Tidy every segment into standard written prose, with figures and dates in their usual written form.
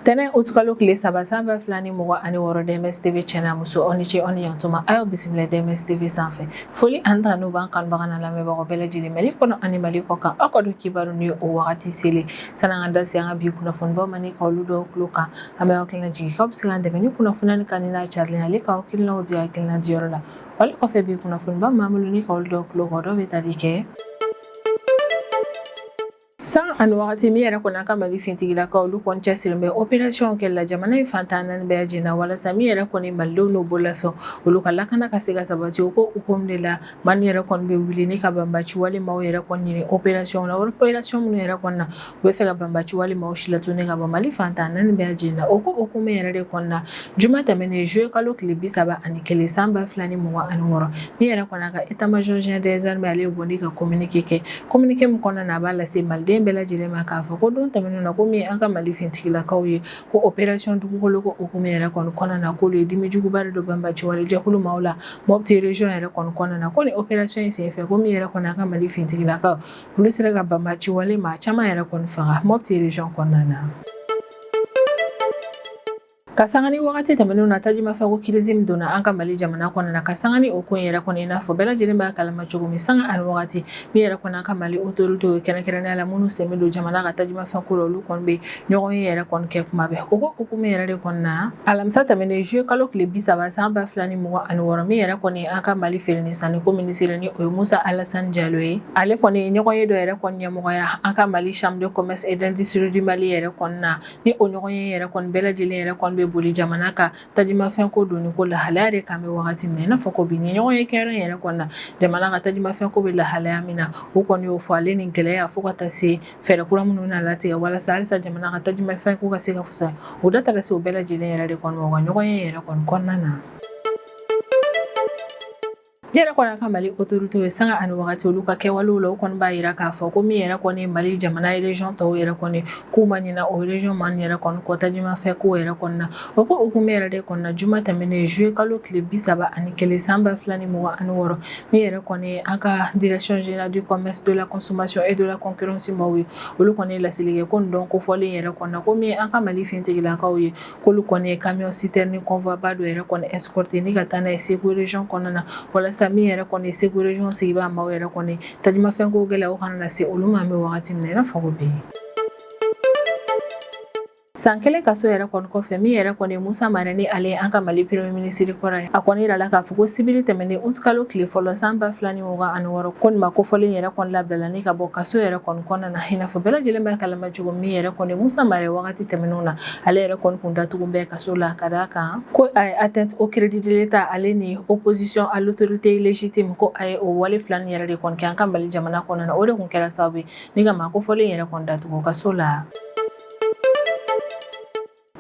Tɛnɛ utukalo tile 3 san 2026, DMS TV cɛ n'a muso, aw ni ce, aw ni yantuma. A y'aw bisimila DMS TV sanfɛ. Foli ani tanu b'an kanubaga n'a lamɛnbagaw bɛɛ lajɛlen, Mali kɔnɔ ani Mali kɔ kan. Aw ka don kibaru ni o wagati selen. San'an ka da se an ka bi kunnafonibaw ma ni ka olu dɔw tulo kan, an bɛ aw hakilina jigin k'aw bɛ se k'an dɛmɛ ni kunnafoniya nin kanu n'a carilen, ale k'aw hakilinaw di hakilina diyɔrɔ la. Wali kɔfɛ, bi kunnafoniba min b'an bolo ni ka olu dɔw tulo kan, o dɔw bɛ tali kɛ san ani wagati min yɛrɛ kɔni an ka Mali fintigilakaw, olu kɔni cɛsirilen bɛ opération kɛli la jamana in fan 14 bɛɛ lajɛlen na, walasa min yɛrɛ kɔni malidenw n'u bololafɛnw, olu ka lakana ka se ka sabati. O ko hukumu de la, maa yɛrɛ kɔni bɛ wuli ni ka banbaci wale maaw yɛrɛ kɔni ɲini opération na, opération minnu yɛrɛ kɔni na, u bɛ fɛ ka banbaci wale maaw si latunu ka bɔ Mali fan 14 bɛɛ lajɛlen na. O ko hukumu yɛrɛ de kɔnɔna na, juma tɛmɛnen, juillet kalo tile 31 san 2026, min yɛrɛ kɔni a ka état major général des armées, ale ye bɔ ni ka communiqué kɛ. Communiqué min kɔnɔna na, a b'a lase maliden bɛɛ lajɛlen ma k'a fɔ ko don tɛmɛnen na, ko min an ka Mali fintigilakaw ye, ko opération dugukolo ko hukumu yɛrɛ kɔni kɔnɔna na, k'olu ye dimi juguba de don banbaci wale jɛkulu maaw la Mopti région yɛrɛ kɔni kɔnɔna na. Ko ni opération in senfɛ, ko min yɛrɛ kɔni an ka Mali fintigilakaw, olu sera ka banbaci wale maa caman yɛrɛ kɔni faga Mopti région kɔnɔna na. Ka sanga ni wagati tɛmɛnenw na, tajimafɛnko crise min donna an ka Mali jamana kɔnɔna na, ka sanga ni o ko in yɛrɛ kɔni, i n'a fɔ bɛɛ lajɛlen b'a kalama cogo min, sanga ani wagati min yɛrɛ kɔni an ka Mali autorité ye, kɛrɛnkɛrɛnnenya la minnu sen bɛ don jamana ka tajimafɛnko la, olu kɔni bɛ ɲɔgɔn ye yɛrɛ kɔni kɛ kuma bɛɛ. O ko hukumu yɛrɛ de kɔnɔna na, alamisa tɛmɛnen, juillet kalo tile 30 san 2026, min yɛrɛ kɔni an ka Mali feere ni sanniko minisiri, ni o ye Musa Alasani Jalo ye, ale kɔni ye ɲɔgɔn ye dɔ yɛrɛ kɔni ɲɛmɔgɔya an ka Mali Chambre de commerce et d'industrie du Mali yɛrɛ kɔnɔna na. Ni o ɲɔgɔn ye yɛrɛ kɔni bɛɛ lajɛlen yɛrɛ kɔni bɛ boli jamana ka tajimafɛn ko donni ko lahalaya de kan bɛ wagati min na, i n'a fɔ ko bi ni ɲɔgɔn ye kɛyɔrɔ in yɛrɛ kɔni na, jamana ka tajimafɛn ko bɛ lahalaya min na, o kɔni y'o fɔ, ale ni gɛlɛya fo ka taa se fɛɛrɛ kura minnu na latigɛ walasa halisa jamana ka tajimafɛn ko ka se ka fisaya. O da taara se o bɛɛ lajɛlen yɛrɛ de kɔni ma u ka ɲɔgɔn ye yɛrɛ kɔni kɔnɔna na. Ne yɛrɛ kɔni ka Mali autorité ye, sanga ani wagati olu ka kɛwalew la, o kɔni b'a yira k'a fɔ ko min yɛrɛ kɔni Mali jamana région tɔw yɛrɛ kɔni, k'u ma ɲina o région man yɛrɛ kɔni kɔ tajimafɛn ko yɛrɛ kɔni na. O ko hukumu yɛrɛ de kɔni na, juma tɛmɛnen, juillet kalo tile 31 san 2026, min yɛrɛ kɔni an ka Direction générale du commerce, de la consommation et de la concurrence maaw ye, olu kɔni ye laseli kɛ ko nin dɔn kofɔlen yɛrɛ kɔni na, ko min an ka Mali fintigilakaw ye, k'olu kɔni ye camion citerne convoi ba dɔ yɛrɛ kɔni escorté ni ka taa n'a ye Segu région kɔnɔna na, walasa min yɛrɛ kɔni Segu région sigibaa maaw yɛrɛ kɔni, tajimafɛn ko gɛlɛya o kana na se olu ma an bɛ wagati min na i n'a fɔ ko bi. San kelen kaso yɛrɛ kɔni kɔfɛ, min yɛrɛ kɔni Musa Mara, ni ale an ka Mali premier ministre kɔrɔ ye, a kɔni yirala k'a fɔ ko sibiri tɛmɛnen, août kalo tile fɔlɔ san 2026, ko nin ma kofɔlen yɛrɛ kɔni labilala ni ka bɔ kaso yɛrɛ kɔni kɔnɔna na. I n'a fɔ bɛɛ lajɛlen b'a kalama cogo min, yɛrɛ kɔni Musa Mara, wagati tɛmɛnenw na, ale yɛrɛ kɔni kun datugu bɛ kaso la ka d'a kan ko a ye atteinte au crédit de l'État, ale ni opposition à l'autorité légitime, ko a ye o wale fila nin yɛrɛ de kɔni kɛ an ka Mali jamana kɔnɔna na. O de kun kɛra sababu ye ni ka maa kofɔlen yɛrɛ kɔni datugu kaso la.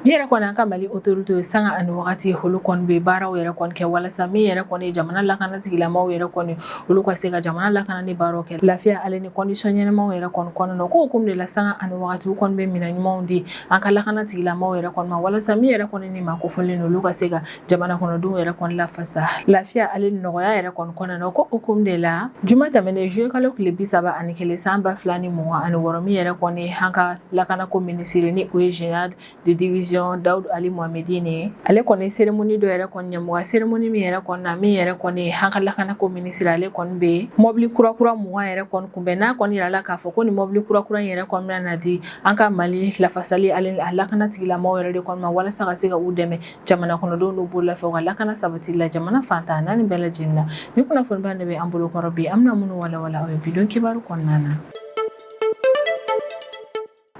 Ni yɛrɛ kɔni an ka Mali autorité ye, sanga ani wagati olu kɔni bɛ baaraw yɛrɛ kɔni kɛ walasa min yɛrɛ kɔni jamana lakana tigilamaw yɛrɛ kɔni, olu ka se ka jamana lakana ni baaraw kɛ lafiya ale ni condition ɲɛnamaw yɛrɛ kɔni kɔnɔna na. Ko hukumu de la, sanga ani wagati u kɔni bɛ minɛn ɲumanw di an ka lakana tigilamaw yɛrɛ kɔni ma, walasa min yɛrɛ kɔni ni maa kofɔlen olu ka se ka jamana kɔnɔdenw yɛrɛ kɔni lafasa lafiya ale ni nɔgɔya yɛrɛ kɔni kɔnɔna na. Ko hukumu de la, juma tɛmɛnen, juillet kalo tile 31 san 2026, min yɛrɛ kɔni an ka lakanako minisiri, ni o ye général de division Daoud Ali Mohamedine, ale kɔni cérémonie dɔ yɛrɛ kɔni ɲɛmɔgɔ, cérémonie min yɛrɛ kɔni na, min yɛrɛ kɔni an ka lakanako minisiri, ale kɔni bɛ mɔbili kura kura 20 yɛrɛ kɔni kunbɛn. N'a kɔni yirala k'a fɔ ko nin mɔbili kura kura in yɛrɛ kɔni bɛna na di an ka Mali lafasali ale a lakana tigilamaw yɛrɛ de kɔni ma, walasa ka se ka u dɛmɛ jamana kɔnɔdenw n'u bololafɛnw ka lakana sabati la jamana fan 14 bɛɛ lajɛlen na. Ni kunnafoniba de bɛ an bolo kɔrɔ bi, an bɛna minnu walawala aw ye bi don kibaru kɔnɔna na.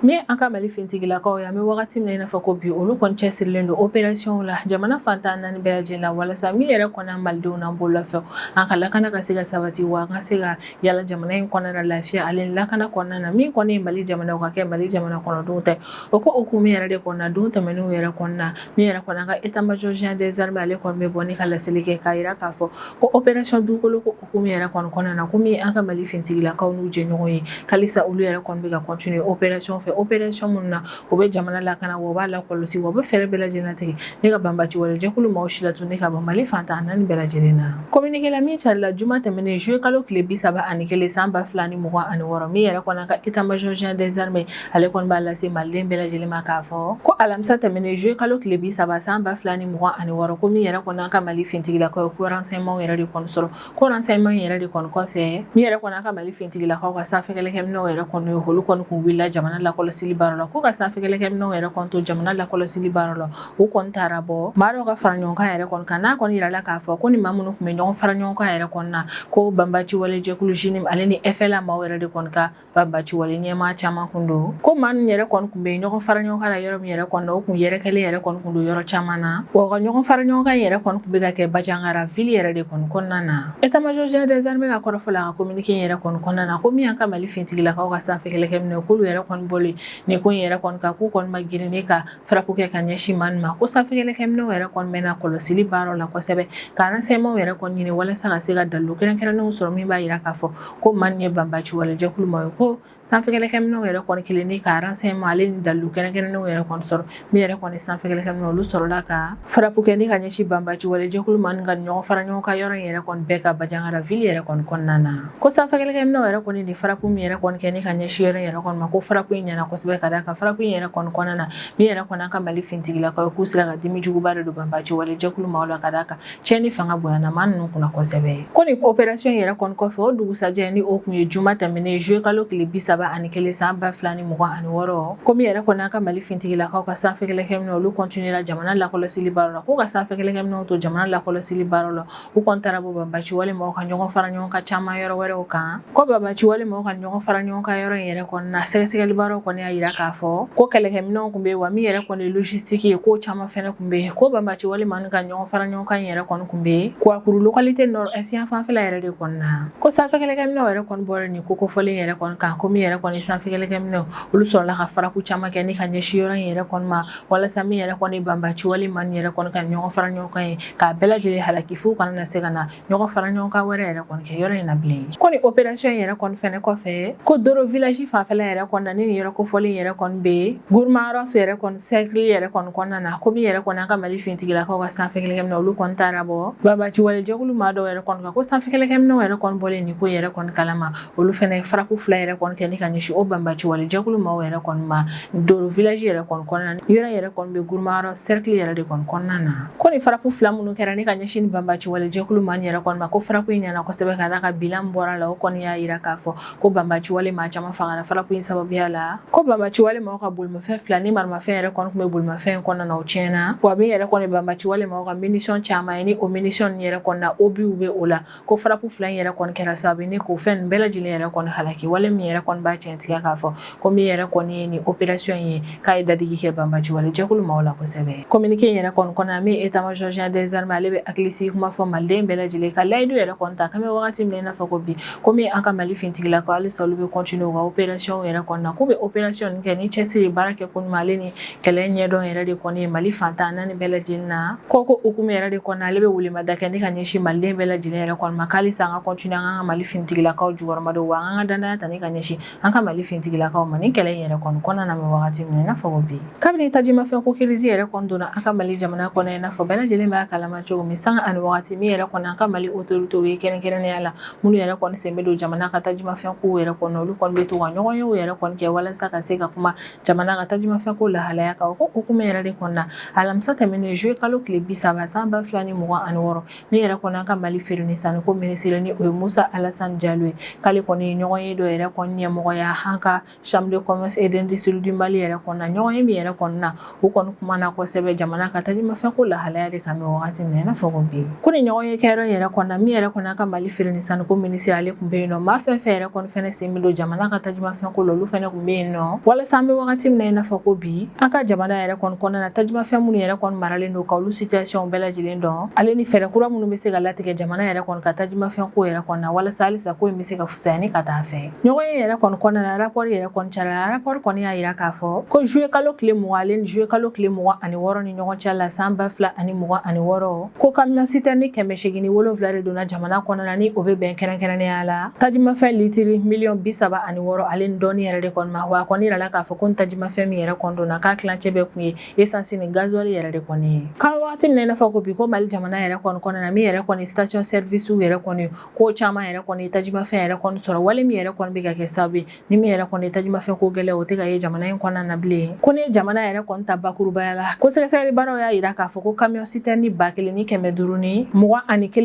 Min an ka Mali fintigilakaw ye, an bɛ wagati min na i n'a fɔ ko bi, olu kɔni cɛsirilen don opération la jamana fan 14 bɛɛ lajɛlen la, walasa min yɛrɛ kɔni an malidenw n'an bololafɛnw, an ka lakana ka se ka sabati, wa an ka se ka yala jamana in kɔnɔna na lafiya ale ni lakana kɔnɔna na. Min kɔni ye Mali jamana, ka kɛ Mali jamana kɔnɔdenw tɛ. O ko hukumu yɛrɛ de kɔnɔna, don tɛmɛnenw yɛrɛ kɔnɔna, min yɛrɛ kɔni an ka état major général des armées, ale kɔni bɛ bɔ ni ka laseli kɛ k'a yira k'a fɔ ko opération dugukolo ko hukumu yɛrɛ kɔni kɔnɔna na, ko min an ka Mali fintigilakaw n'u jɛɲɔgɔn ye, halisa olu yɛrɛ kɔni bɛ ka continuer opération fɛnɛ. sanfɛ opération minnu na, u bɛ jamana lakana wa u b'a lakɔlɔsi, wa u bɛ fɛɛrɛ bɛɛ lajɛlen tigɛ ni ka banbaci wale jɛkulu maaw si latunu ka bɔ Mali fan tan naani bɛɛ lajɛlen na. Communiqué la min carila juma tɛmɛnen juillet kalo tile 31 san 2026, min yɛrɛ kɔni ka état major général des armées ale kɔni b'a lase maliden bɛɛ lajɛlen ma k'a fɔ ko alamisa tɛmɛnen juillet kalo tile 30 san 2026, ko min yɛrɛ kɔni an ka Mali finitigilakaw ye, ko renseignement yɛrɛ de kɔni sɔrɔ, ko renseignement yɛrɛ de kɔni kɔfɛ, min yɛrɛ kɔni an ka Mali finitigilakaw ka sanfɛ kɛlɛkɛminɛnw yɛrɛ kɔni ye, olu kɔni kun wulila jamana lakɔlɔsili baara la, ko ka sanfɛ kɛlɛkɛminɛnw yɛrɛ kɔni to jamana lakɔlɔsili baara la, u kɔni taara bɔ maa dɔw ka fara ɲɔgɔn kan yɛrɛ kɔni kan. N'a kɔni yirala k'a fɔ ko ni maa minnu tun bɛ ɲɔgɔn fara ɲɔgɔn kan yɛrɛ kɔni na, ko banbaci wale jɛkulu JNIM ale ni FLA maaw yɛrɛ de kɔni ka banbaci wale ɲɛmaa caman kun don, ko maa ninnu yɛrɛ kɔni kun bɛ ɲɔgɔn fara ɲɔgɔn kan la yɔrɔ min yɛrɛ kɔni na, o kun yɛrɛkɛlen yɛrɛ kɔni kun don yɔrɔ caman na, wa u ka ɲɔgɔn fara ɲɔgɔn kan yɛrɛ kɔni kun bɛ ka kɛ Bandiagara ville yɛrɛ de kɔni kɔnɔna na. État major général des armées ka kɔrɔfɔ la, a ka communiqué yɛrɛ kɔni kɔnɔna na, ko min y'an ka Mali finitigilakaw ka sanfɛ kɛlɛkɛminɛn, k'olu yɛrɛ kɔni bɔlen nin ko in yɛrɛ kɔni kan, k'u kɔni ma girin ne ka frappe kɛ ka ɲɛsin maa nin ma, ko sanfɛ kɛlɛkɛminɛnw yɛrɛ kɔni mɛnna kɔlɔsili baaraw la kosɛbɛ, ka renseignement yɛrɛ kɔni ɲini walasa ka se ka dalilu kɛrɛnkɛrɛnnenw sɔrɔ min b'a jira k'a fɔ ko maa nin ye banbaci wale jɛkulu maa ye. Ko sanfɛ kɛlɛkɛminɛnw yɛrɛ kɔni kɛlen ni ka renseignement ale ni dalilu kɛrɛnkɛrɛnnenw yɛrɛ kɔni sɔrɔ, min yɛrɛ kɔni sanfɛ kɛlɛkɛminɛnw olu sɔrɔla ka frappe kɛ ni ka ɲɛsin banbaci wale jɛkulu maa nin ka ɲɔgɔn fara ɲɔgɔn kan yɔrɔ in yɛrɛ kɔni bɛɛ ka Bandiagara ville yɛrɛ kɔni kɔnɔna na. Ko sanfɛ kɛlɛkɛminɛnw yɛrɛ kɔni ni frappe min yɛrɛ kɔni kɛ ni ka ɲɛsin yɔrɔ in yɛrɛ kɔni ma, ko frappe in ɲɛna kosɛbɛ, ka d'a kan frappe in yɛrɛ kɔni kɔnɔna na, min yɛrɛ kɔni an ka Mali finitigilakaw ye, k'u sera ka dimi juguba de don banbaci wale jɛkulu maaw la, ka d'a kan tiɲɛni fanga bonyana maa ninnu kunna kosɛbɛ. Ko nin opération yɛrɛ kɔni kɔfɛ, o dugusajɛ ni o kun ye juma tɛmɛnen juillet kalo tile 31 san 2026, ko min yɛrɛ kɔni an ka Mali finitigilakaw ka sanfɛ kɛlɛkɛminɛnw olu continuera jamana lakɔlɔsili baara la, k'u ka sanfɛ kɛlɛkɛminɛnw to jamana lakɔlɔsili baara la, u kɔni taara bɔ banbaci wale maaw ka ɲɔgɔn fara ɲɔgɔn kan caman yɔrɔ wɛrɛw kan. Ko banbaci wale maaw ka ɲɔgɔn fara ɲɔgɔn kan yɔrɔ in yɛrɛ kɔni na, sɛgɛsɛgɛli baaraw kɔni y'a jira k'a fɔ ko kɛlɛkɛminɛnw kun bɛ yen, wa min yɛrɛ kɔni ye logistique ye, ko caman fɛnɛ kun bɛ yen. Ko banbaci wale maa ka ɲɔgɔn fara ɲɔgɔn kan yɛrɛ kɔni kun bɛ yen Kouakourou localité nord est yan fanfɛla yɛrɛ de kɔni na. Ko sanfɛ kɛlɛkɛminɛnw yɛrɛ kɔni bɔra nin ko kofɔlen yɛrɛ kɔni kan, ko min yɛrɛ kɔni sanfɛ kɛlɛkɛminɛnw olu sɔrɔla ka frappe caman kɛ ni ka ɲɛsin yɔrɔ in yɛrɛ kɔni ma, walasa min yɛrɛ kɔni banbaci wale maa nin yɛrɛ kɔni ka ɲɔgɔn fara ɲɔgɔn kan ye, k'a bɛɛ lajɛlen halaki f'u kana na se ka na ɲɔgɔn fara ɲɔgɔn kan wɛrɛ yɛrɛ kɔni kɛ yɔrɔ in na bilen. Ko nin opération yɛrɛ kɔni fɛnɛ kɔfɛ, ko Doro village fanfɛla yɛrɛ kɔni na, ni nin yɔrɔ kofɔlen yɛrɛ kɔni bɛ Gourma-Rharous yɛrɛ kɔni cercle yɛrɛ kɔni kɔnɔna na, ko min yɛrɛ kɔni an ka Mali finitigilakaw ka sanfɛ kɛlɛkɛminɛn olu kɔni taara bɔ banbaci wale jɛkulu maa dɔw yɛrɛ kɔni kan. Ko sanfɛ kɛlɛkɛminɛnw yɛrɛ kɔni bɔlen nin ko yɛrɛ kɔni kalama, olu fɛnɛ frappe fila yɛrɛ kɔni kɛ ni ka ɲɛsin o banbaci wale jɛkulu maaw yɛrɛ kɔni ma Doro village yɛrɛ kɔni kɔnɔna na, yɔrɔ yɛrɛ kɔni bɛ Gourma-Rharous cercle yɛrɛ de kɔni kɔnɔna na. Ko nin frappe fila minnu kɛra ni ka ɲɛsin ni banbaci wale jɛkulu maa yɛrɛ kɔni ma, ko frappe in ɲɛna kosɛbɛ, ka d'a kan bilan bɔra la, o kɔni y'a jira k'a fɔ ko banbaci wale maa caman fagara frappe in sababuya la. Ko banbaci wale maaw ka bolimafɛn fila ni maramafɛn yɛrɛ kɔni tun bɛ bolimafɛn in kɔnɔna na, o tiɲɛna, wa min yɛrɛ kɔni banbaci wale maaw ka munition caman ye, ni o munition yɛrɛ kɔni na obus bɛ o la, ko frappe fila in yɛrɛ kɔni kɛra sababu ni k'o fɛn nin bɛɛ lajɛlen yɛrɛ kɔni halaki, wale min yɛrɛ kɔni b'a tiɲɛtigiya k'a fɔ ko min yɛrɛ kɔni ye nin opération ye, k'a ye dadigi kɛ banbaci wale jɛkulu maaw la kosɛbɛ. Communiqué in yɛrɛ kɔni kɔnɔna, min état major général des armées ale bɛ hakilisigi kuma fɔ maliden bɛɛ lajɛlen ka layidu yɛrɛ kɔni ta k'an bɛ wagati min na i n'a fɔ ko bi, ko min an ka Mali finitigilakaw halisa olu bɛ continuer u ka opération yɛrɛ kɔni na, k'u bɛ opération nin kɛ ni cɛsiri baara kɛ ko ɲuman ale ni kɛlɛ ɲɛdɔn yɛrɛ de kɔni ye Mali fan tan naani bɛɛ lajɛlen na. Ko hukumu yɛrɛ de kɔnɔna, ale bɛ welemada kɛ ni ka ɲɛsin maliden bɛɛ lajɛlen yɛrɛ kɔni ma, k'halisa an ka continuer an ka Mali finitigilakaw jukɔrɔma don, wa an ka danaya ta ni ka ɲɛsin an ka Mali finitigilakaw ma nin kɛlɛ in yɛrɛ kɔni kɔnɔna na bɛ wagati min na i n'a fɔ ko bi. Kabini tajimafɛn ko crise yɛrɛ kɔni donna an ka Mali jamana kɔnɔ, i n'a fɔ bɛɛ lajɛlen b'a kalama cogo min, sanga ani wagati min yɛrɛ kɔni an ka Mali autorités ye, kɛrɛnkɛrɛnnenya la minnu yɛrɛ kɔni sen bɛ don jamana ka tajimafɛn kow yɛrɛ kɔnɔ, olu kɔni bɛ to ka ɲɔgɔnyew yɛrɛ kɔni kɛ walasa ka se ka kuma jamana ka tajimafɛn ko lahalaya kan. O ko hukumu yɛrɛ de kɔnɔna, alamisa tɛmɛnen juillet kalo tile 30 san 2026, min yɛrɛ kɔni an ka Mali feere ni sanni ko minisiri ni o ye Musa Alasani Jalo ye, k'ale kɔni ye ɲɔgɔn ye dɔ yɛrɛ kɔni ɲɛmɔgɔya an ka Chambre de commerce et d'industrie du Mali yɛrɛ kɔnɔna. Ɲɔgɔn ye min yɛrɛ kɔnɔna, u kɔni kumana kosɛbɛ jamana ka tajimafɛn ko lahalaya de kan bɛ wagati min na i n'a fɔ ko bi. Ko ni ɲɔgɔn ye kɛyɔrɔ yɛrɛ kɔnɔna, min yɛrɛ kɔni an ka Mali feere ni sanni ko minisiri ale tun bɛ yen nɔ, maa fɛn fɛn yɛrɛ kɔni fɛnɛ sen bɛ don jamana ka tajimafɛn ko la, olu fɛnɛ tun bɛ yen nɔ, walasa an bɛ wagati min na i n'a fɔ ko bi, an ka jamana yɛrɛ kɔni kɔnɔna na, tajimafɛn minnu yɛrɛ kɔni maralen don, ka olu situation bɛɛ lajɛlen dɔn, ale ni fɛɛrɛ kura minnu bɛ se ka latigɛ jamana yɛrɛ kɔni ka tajimafɛn ko yɛrɛ kɔnɔna, walasa halisa ko in bɛ se ka fisaya ni ka taa fɛ. Ɲɔgɔn ye yɛrɛ kɔni kɔnɔna na, rapport yɛrɛ kɔni carila. Rapport kɔni y'a jira k'a fɔ ko juillet kalo tile 20 ale ni juillet kalo tile 26 ni ɲɔgɔn cɛ la san 2026, ko camion citerne 807 de donna jamana kɔnɔna, ni o bɛ bɛn kɛrɛnkɛrɛnnenya la tajimafɛn litiri miliyɔn 36 ale ni dɔɔni yɛrɛ de kɔni ma. Wa Wa a kɔni yirala k'a fɔ ko tajimafɛn min yɛrɛ kɔni donna, k'a tilancɛ bɛɛ kun ye essence ni gasoil yɛrɛ de kɔni ye. K'an wagati min na i n'a fɔ ko bi, ko Mali jamana yɛrɛ kɔni kɔnɔna na, min yɛrɛ kɔni station service yɛrɛ kɔni, ko caman yɛrɛ kɔni tajimafɛn yɛrɛ kɔni sɔrɔ, wale min yɛrɛ kɔni bɛ ka kɛ sababu ye ni min yɛrɛ kɔni tajimafɛn ko gɛlɛya, o tɛ ka ye jamana in kɔnɔna na bilen. Ko ni jamana yɛrɛ kɔni ta bakurubaya la, ko sɛgɛsɛgɛli baaraw y'a yira k'a fɔ ko camion citerne 1521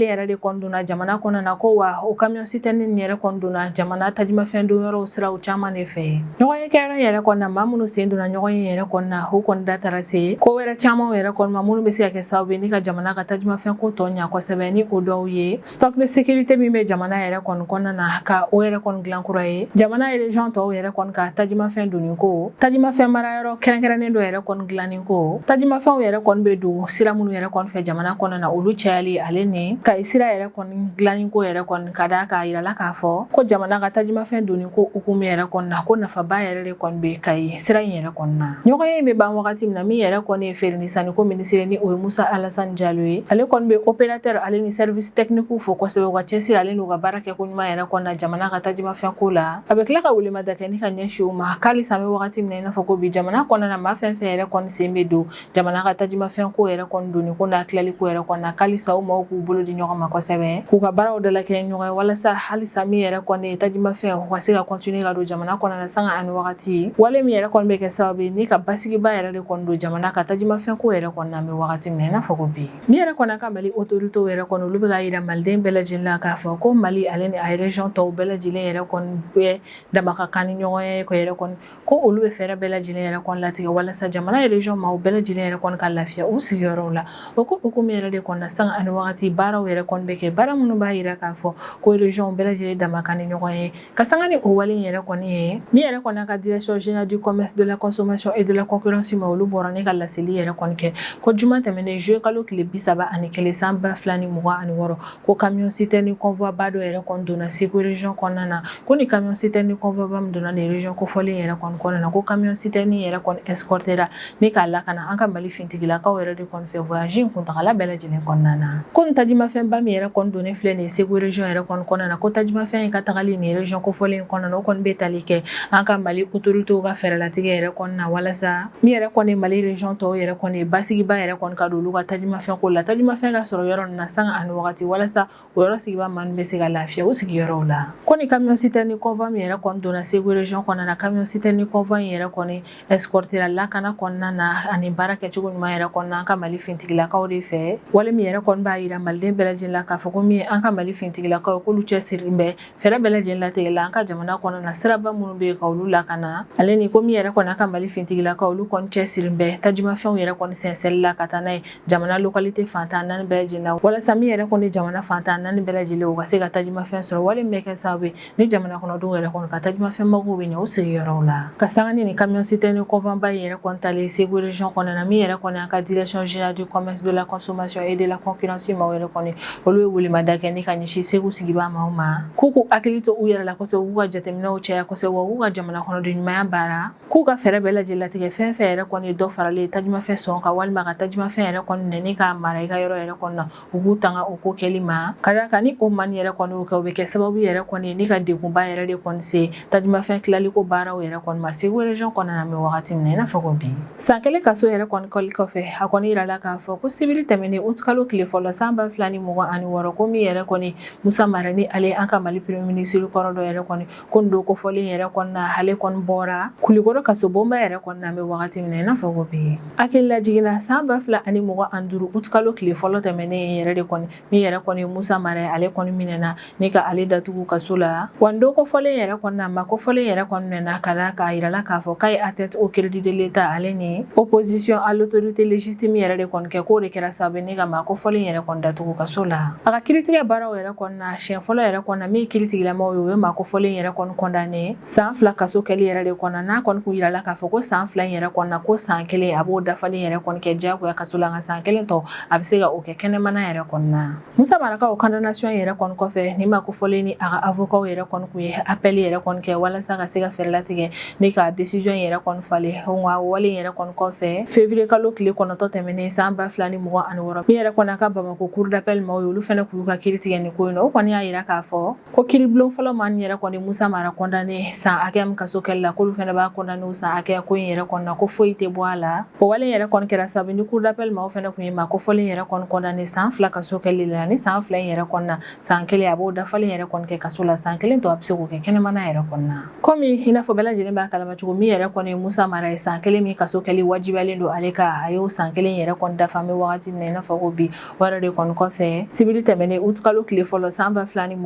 yɛrɛ de kɔni donna jamana kɔnɔna na. Ko wa o camion citerne nin yɛrɛ kɔni donna jamana tajimafɛn don yɔrɔw siraw caman de fɛ. Ɲɔgɔnye kɛyɔrɔ yɛrɛ kɔni na, maa minnu sen donna ɲɔgɔnye yɛrɛ kɔni na, o kɔni da taara se ko wɛrɛ caman yɛrɛ kɔni ma, minnu bɛ se ka kɛ sababu ye ni ka jamana ka tajimafɛn ko tɔ ɲa kosɛbɛ, ni o dɔw ye stock de sécurité min bɛ jamana yɛrɛ kɔni kɔnɔna na, ka o yɛrɛ kɔni dilan kura ye, jamana région tɔw yɛrɛ kɔni ka tajimafɛn donni ko, tajimafɛn marayɔrɔ kɛrɛnkɛrɛnnen dɔ yɛrɛ kɔni dilanni ko, tajimafɛnw yɛrɛ kɔni bɛ don sira minnu yɛrɛ kɔni fɛ jamana kɔnɔna na, olu cayali, ale ni Kayi sira yɛrɛ kɔni dilanni ko yɛrɛ kɔni. Ka d'a kan, a yirala k'a fɔ ko jamana ka tajimafɛn donni ko hukumu yɛrɛ kɔni na, ko nafaba yɛrɛ de kɔni bɛ Kayi sira in yɛrɛ kɔni na. Ɲɔgɔnye in bɛ ban wagati min na, min yɛrɛ kɔni ye feere ni sanniko minisiri, ni o ye Musa Alasani Jalo ye, ale kɔni bɛ opérateur ale ni service technique fo kosɛbɛ u ka cɛsiri ale n'u ka baara kɛ ko ɲuman yɛrɛ kɔni na jamana ka tajimafɛn ko la. A bɛ tila ka welemada kɛ ni ka ɲɛsin u ma k'alisa an bɛ wagati min na i n'a fɔ ko bi, jamana kɔnɔna na, maa fɛn fɛn yɛrɛ kɔni sen bɛ don jamana ka tajimafɛn ko yɛrɛ kɔni donni ko n'a tilali ko yɛrɛ kɔni na, k'alisa u maaw k'u bolo di ɲɔgɔn ma kosɛbɛ, k'u ka baaraw dalakɛɲɛ ɲɔgɔn ye, walasa halisa min yɛrɛ kɔni ye tajimafɛn, u ka se ka continuer ka don jamana kɔnɔna na sanga ani wagati, wale min yɛrɛ kɔni bɛ kɛ sababu ye ni ka basigiba yɛrɛ de kɔni don jamana ka tajimafɛn ko yɛrɛ kɔni na, an bɛ wagati min na i n'a fɔ ko bi. Min yɛrɛ kɔni ka Mali autorité yɛrɛ kɔni, olu bɛ k'a yira maliden bɛɛ lajɛlen la k'a fɔ ko Mali ale ni a région tɔw bɛɛ lajɛlen yɛrɛ kɔni bɛɛ dama ka kan ni ɲɔgɔn ye ko yɛrɛ kɔni, ko olu bɛ fɛɛrɛ bɛɛ lajɛlen yɛrɛ kɔni latigɛ walasa jamana région maaw bɛɛ lajɛlen yɛrɛ kɔni ka lafiya u sigiyɔrɔw la. O ko hukumu yɛrɛ de kɔni na, sanga ani wagati baaraw yɛrɛ kɔni bɛ kɛ, baara minnu b'a yira k'a fɔ ko région bɛɛ lajɛlen dama kan ni ɲɔgɔn ye. Ka sanga ni o wale in yɛrɛ kɔni ye, min yɛrɛ kɔni ka direction générale du commerce, de la consommation et de la concurrence ma, olu bɔra ne ka laseli yɛrɛ kɔni kɛ ko juma tɛmɛnen, juillet kalo tile 31 san 2026, ko camion citerne convoi ba dɔ yɛrɛ kɔni donna Segu région kɔnɔna na. Ko ni camion citerne convoi ba min donna nin région kofɔlen yɛrɛ kɔni kɔnɔna na, ko camion citerne yɛrɛ kɔni escortera ni k'a lakana an ka Mali finitigilakaw yɛrɛ de kɔni fɛ voyage in kuntagala bɛɛ lajɛlen kɔnɔna na. Ko nin tajimafɛnba min yɛrɛ kɔni donnen filɛ nin ye Segu région yɛrɛ kɔni kɔnɔna na, ko tajimafɛn in ka tagali nin région kofɔlen in kɔnɔna na, o kɔni bɛ tali kɛ an ka Mali autorités ka fɛɛrɛlatigɛ yɛrɛ kɔni na, walasa min yɛrɛ kɔni Mali région tɔw yɛrɛ kɔni basigiba yɛrɛ kɔni ka don olu ka tajimafɛn ko la, tajimafɛn ka sɔrɔ yɔrɔ ninnu na sanga ani wagati, walasa o yɔrɔ sigibaa maa bɛ se ka lafiya u sigiyɔrɔw la. Ko ni camion citerne convoi min yɛrɛ kɔni donna Segu région kɔnɔna na, camion citerne convoi in yɛrɛ kɔni escortera lakana kɔnɔna na ani baara kɛcogo ɲuman yɛrɛ kɔnɔna an ka Mali finitigilakaw de fɛ, wale min yɛrɛ kɔni b'a yira maliden bɛɛ lajɛlen la k'a fɔ ko min ye an ka Mali finitigilakaw, k'olu cɛsirilen bɛ fɛɛrɛ bɛɛ lajɛlen latigɛ la an ka jamana kɔnɔna na, siraba minnu bɛ yen ka olu lakana, ale ni ko min yɛrɛ kɔni an ka Mali finitigilakaw, olu kɔni cɛsirilen bɛ tajimafɛnw yɛrɛ kɔni sɛnsɛnli la ka taa n'a ye jamana localité fan 14 bɛɛ lajɛlen na, walasa min yɛrɛ kɔni jamana fan 14 bɛɛ lajɛlen, u ka se ka tajimafɛn sɔrɔ, wale min bɛ kɛ sababu ye ni jamana kɔnɔdenw yɛrɛ kɔni ka tajimafɛn mago bɛ ɲɛ u sigiyɔrɔw la. Ka sanga ni nin camion citerne convoi ba in yɛrɛ kɔni talen Segu région kɔnɔna na, min yɛrɛ kɔni an ka direction générale du commerce, de la consommation et de la concurrence maaw yɛrɛ kɔni, olu ye welemada kɛ ni ka ɲɛsin Segu sigibaa maaw ma, k'u k'u hakili to u yɛrɛ la kosɛbɛ, u k'u ka jateminɛw caya kosɛbɛ, wa k'u ka jamana kɔnɔden ɲumanya baara, k'u ka fɛɛrɛ bɛɛ lajɛlen latigɛ, fɛn fɛn yɛrɛ kɔni ye dɔ faralen ye tajimafɛn sɔngɔ kan, walima ka tajimafɛn yɛrɛ kɔni minɛ ni k'a mara i ka yɔrɔ yɛrɛ kɔni na, u k'u tanga o ko kɛli ma, ka d'a kan ni o maa yɛrɛ kɔni y'o kɛ, o bɛ kɛ sababu yɛrɛ kɔni ye ni ka degunba yɛrɛ de kɔni se tajimafɛn tilali ko baaraw yɛrɛ kɔni ma Segu région kɔnɔna na, an bɛ wagati min na i n'a fɔ ko bi. San kelen kaso yɛrɛ kɔni kɔli kɔfɛ, a kɔni yirala k'a fɔ ko sibiri tɛmɛnen, utikalo tile fɔlɔ san 2026, ko min yɛrɛ kɔni Musa Mara, ni ale an ka Mali premier ministre kɔrɔ dɔ yɛrɛ kɔni, ko nin don kofɔlen yɛrɛ kɔni na, ale kɔni bɔra Kulikɔrɔ kasobonba yɛrɛ kɔni na, an bɛ wagati min na i n'a fɔ ko bi. Hakililajigin na, san 2025 utikalo tile fɔlɔ tɛmɛnen yɛrɛ de kɔni, min yɛrɛ kɔni Musa Mara, ale kɔni minɛna ni ka ale datugu kaso la. Wa nin don kofɔlen yɛrɛ kɔni na, maa kofɔlen yɛrɛ kɔni minɛna ka d'a kan a yirala k'a fɔ k'a ye atteinte au crédit de l'État ale ni opposition à l'autorité légitime yɛrɛ de kɔni kɛ, k'o de kɛra sababu ye ni ka maa kofɔlen yɛrɛ kɔni datugu kaso la. A ka kiiritigɛ baaraw yɛrɛ kɔni na, siɲɛ fɔlɔ yɛrɛ kɔni na, min ye kiiritigilamaw ye, o ye maa kofɔlen yɛrɛ kɔni condamné san 2 kaso kɛli yɛrɛ de kɔnɔ. N'a kɔni kun yirala k'a fɔ ko san 2 in yɛrɛ kɔni na, ko san 1 a b'o dafalen yɛrɛ kɔni kɛ diyagoya kaso la, nka san 1 tɔ a bɛ se ka o kɛ kɛnɛmana yɛrɛ kɔni na. Musa Mara ka o condamnation yɛrɛ kɔni kɔfɛ, ni maa kofɔlen ni a ka avocat yɛrɛ kɔni kun ye appel yɛrɛ kɔni kɛ walasa ka se ka fɛɛrɛ latigɛ ni ka décision yɛrɛ kɔni falen. Nka wale yɛrɛ kɔni kɔfɛ, février kalo tile 9 tɛmɛnen san 2026, min yɛrɛ kɔni a ka Bamakɔ cour d'appel maaw ye, olu fana k'u ka kiiri tigɛ nin ko in na, o kɔni y'a yira k'a fɔ ko kiiribulon fɔlɔ maa yɛrɛ kɔni Musa Mara condamné san hakɛ min kaso. kɛli la, k'olu fana b'a condamné o san hakɛya ko in yɛrɛ kɔni na, ko foyi tɛ bɔ a la. O wale yɛrɛ kɔni kɛra sababu ni cour d'appel maaw fana tun ye maa kofɔlen yɛrɛ kɔni condamné san 2 kaso kɛli la. Ni san 2 in yɛrɛ kɔni na, san 1 a b'o dafalen yɛrɛ kɔni kɛ kaso la, san 1 tɔ a bɛ se k'o kɛ kɛnɛmana yɛrɛ kɔni na. Komi i n'a fɔ bɛɛ lajɛlen b'a kalama cogo min yɛrɛ kɔni, Musa Mara ye san 1 min kaso kɛli wajibiyalen don ale kan, a y'o san 1 yɛrɛ kɔni dafa. An bɛ wagati min na i n'a fɔ ko bi, o yɛrɛ de kɔni kɔfɛ, sibiri tɛmɛnen août kalo tile fɔlɔ san 2026,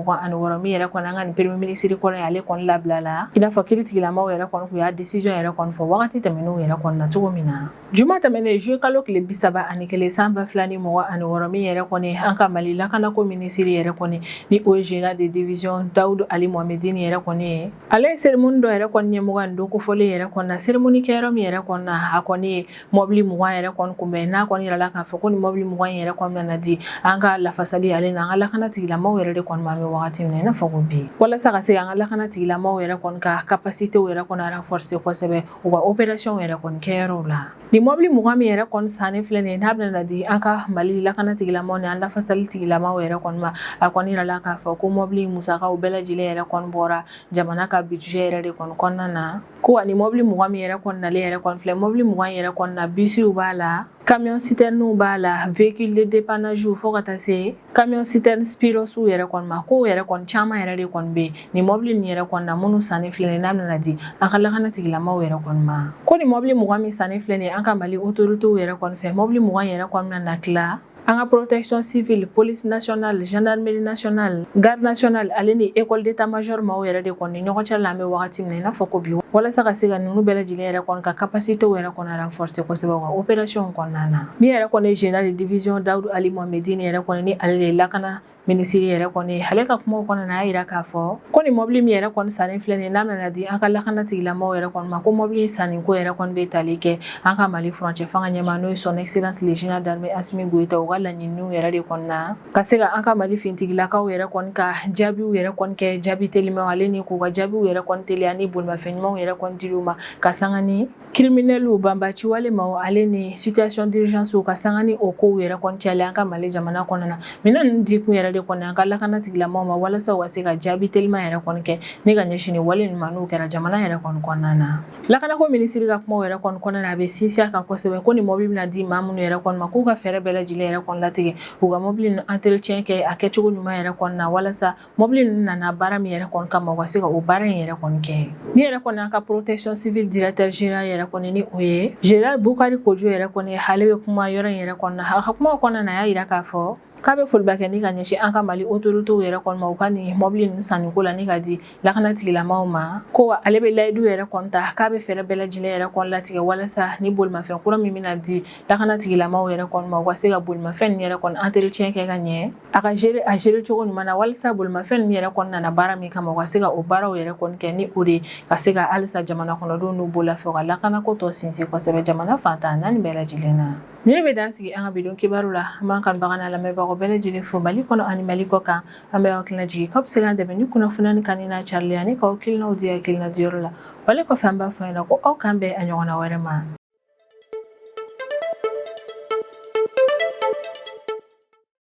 min yɛrɛ kɔni an ka nin premier ministre kɔrɔ ye, ale kɔni labila la, i n'a fɔ kiiritigilamaw yɛrɛ kɔni tun y'a décision yɛrɛ kɔni fɔ wagati tɛmɛnenw yɛrɛ kɔni na cogo min na. Juma tɛmɛnen juillet kalo tile 31 san 2026, min yɛrɛ kɔni an ka Mali lakanako minisiri yɛrɛ kɔni, ni o ye général de division Dawudu Ali Mohamedini yɛrɛ kɔni ye, ale ye cérémonie dɔ yɛrɛ kɔni ɲɛmɔgɔ nin don kofɔlen yɛrɛ kɔni na. Cérémonie kɛyɔrɔ min yɛrɛ kɔni na, a kɔni ye mɔbili 20 yɛrɛ kɔni kunbɛn, n'a kɔni yirala k'a fɔ ko nin mɔbili 20 yɛrɛ kɔni nana di an ka lafasali ale n'an ka lakana tigilamaw yɛrɛ de kɔni ma, an bɛ wagati min na i n'a fɔ ko bi, walasa ka se an ka lakana tigilamaw yɛrɛ kɔni ka capacité yɛrɛ kɔni renforcer kosɛbɛ u ka opération yɛrɛ kɔni kɛyɔrɔw la. Nin mɔbili 20 min yɛrɛ kɔni sanni filɛ nin ye, n'a bɛna di an ka Mali lakana tigilamaw ni an lafasali tigilamaw yɛrɛ kɔni ma, a kɔni yirala k'a fɔ ko mɔbili musakaw bɛɛ lajɛlen yɛrɛ kɔni bɔra jamana ka budget yɛrɛ de kɔni kɔnɔna na. Ko ani mɔbili 20 min yɛrɛ kɔni nalen yɛrɛ kɔni filɛ, mɔbili 20 yɛrɛ kɔni na, bisiw b'a la, camion citerne b'a la, véhicule de dépannage, fo ka taa se camion citerne Spiros yɛrɛ kɔni ma. Kow yɛrɛ kɔni caman yɛrɛ de kɔni bɛ nin mɔbili nin yɛrɛ kɔni na, minnu sanni filɛ nin n'a bɛna di an ka lakana tigilamaw yɛrɛ kɔni ma. Ko nin mɔbili 20 min sanni filɛ nin an ka Mali autorités yɛrɛ kɔni fɛ, mɔbili 20 yɛrɛ kɔni na tila an ka protection civile, police nationale, gendarmerie nationale, garde nationale ale ni école d'état-major maaw yɛrɛ de kɔni ɲɔgɔn cɛ la, an bɛ wagati min na i n'a fɔ ko bi, walasa ka se ka ninnu bɛɛ lajɛlen yɛrɛ kɔni ka capacité yɛrɛ kɔni renforcer kosɛbɛ u ka opération kɔnɔna na. Min yɛrɛ kɔni ye général de division Dawudu Ali Mohamedini yɛrɛ kɔni, ni ale de ye lakana minisiri yɛrɛ kɔni, ale ka kumaw kɔnɔna na, a y'a yira k'a fɔ ko nin mɔbili min yɛrɛ kɔni sanni filɛ nin n'a bɛna di an ka lakana tigilamaw yɛrɛ kɔni ma, ko mɔbili sanni ko yɛrɛ kɔni bɛ tali kɛ an ka Mali furancɛ fanga ɲɛmaa, n'o ye son excellence le général d'armée Assimi Goïta, u ka laɲiniw yɛrɛ de kɔni na, ka se ka an ka Mali fintigilakaw yɛrɛ kɔni ka jaabiw yɛrɛ kɔni kɛ jaabi telimanw, ale ni k'u ka jaabiw yɛrɛ kɔni teliya ni bolimafɛn ɲumanw yɛrɛ kɔni diliw ma, ka sanga ni criminels banbaci walemaw ale ni situation d'urgence, ka sanga ni o kow yɛrɛ kɔni cayalen an ka Mali jamana kɔnɔna na. Minɛn ninnu di kun yɛrɛ de kɔni an ka lakana tigilamaw ma, walasa u ka se ka jaabi teliman yɛrɛ kɔni kɛ ni ka ɲɛsin ni wale ninnu ma, n'o kɛra jamana yɛrɛ kɔni kɔnɔna na. Lakanako minisiri ka kumaw yɛrɛ kɔni kɔnɔna na, a bɛ sinsin a kan kosɛbɛ ko nin mɔbili bɛna di maa minnu yɛrɛ kɔni ma, k'u ka fɛɛrɛ bɛɛ lajɛlen yɛrɛ kɔni latigɛ k'u ka mɔbili ninnu entretien kɛ a kɛcogo ɲuman yɛrɛ kɔni na, walasa mɔbili ninnu nana baara min yɛrɛ kɔni kama, u ka se ka o baara in yɛrɛ kɔni kɛ. Min yɛrɛ kɔni an ka protection civile directeur général yɛrɛ kɔni, ni o ye général Bukari Kojo yɛrɛ kɔni, ale bɛ kuma yɔrɔ in yɛrɛ kɔni na. A ka kumaw kɔnɔna na, a y'a yira k'a fɔ k'a bɛ foliba kɛ ni ka ɲɛsin an ka Mali autorités yɛrɛ kɔni ma, u ka nin mɔbili ninnu sanniko la ni ka di lakana tigilamaw ma. Ko ale bɛ layidu yɛrɛ kɔni ta k'a bɛ fɛɛrɛ bɛɛ lajɛlen yɛrɛ kɔni latigɛ walasa ni bolimafɛn kura min bɛna di lakana tigilamaw yɛrɛ kɔni ma, u ka se ka bolimafɛn ninnu yɛrɛ kɔni entretien kɛ ka ɲɛ, a ka gérer, a gérer cogo ɲuman na, walasa bolimafɛn ninnu yɛrɛ kɔni nana baara min kama, u ka se ka o baaraw yɛrɛ kɔni kɛ, ni o de ka se ka halisa jamana kɔnɔdenw n'u bolofɛnw ka lakanako tɔ sinsin kosɛbɛ jamana fantan naani bɛɛ lajɛlen na. Ni ne bɛ dan sigi an ka bi don kibaru la. An b'an kanubaga n'a lamɛnbagaw bɛɛ lajɛlen fo Mali kɔnɔ ani Mali kɔ kan. An bɛ aw hakilina jigin k'aw bɛ se k'an dɛmɛ ni kunnafoniya ni n'a carili ani k'aw hakilinaw di hakilina diyɔrɔ la. Wale kɔfɛ, an b'a fɔ ɲɛna ko aw k'an bɛn a ɲɔgɔnna wɛrɛ ma.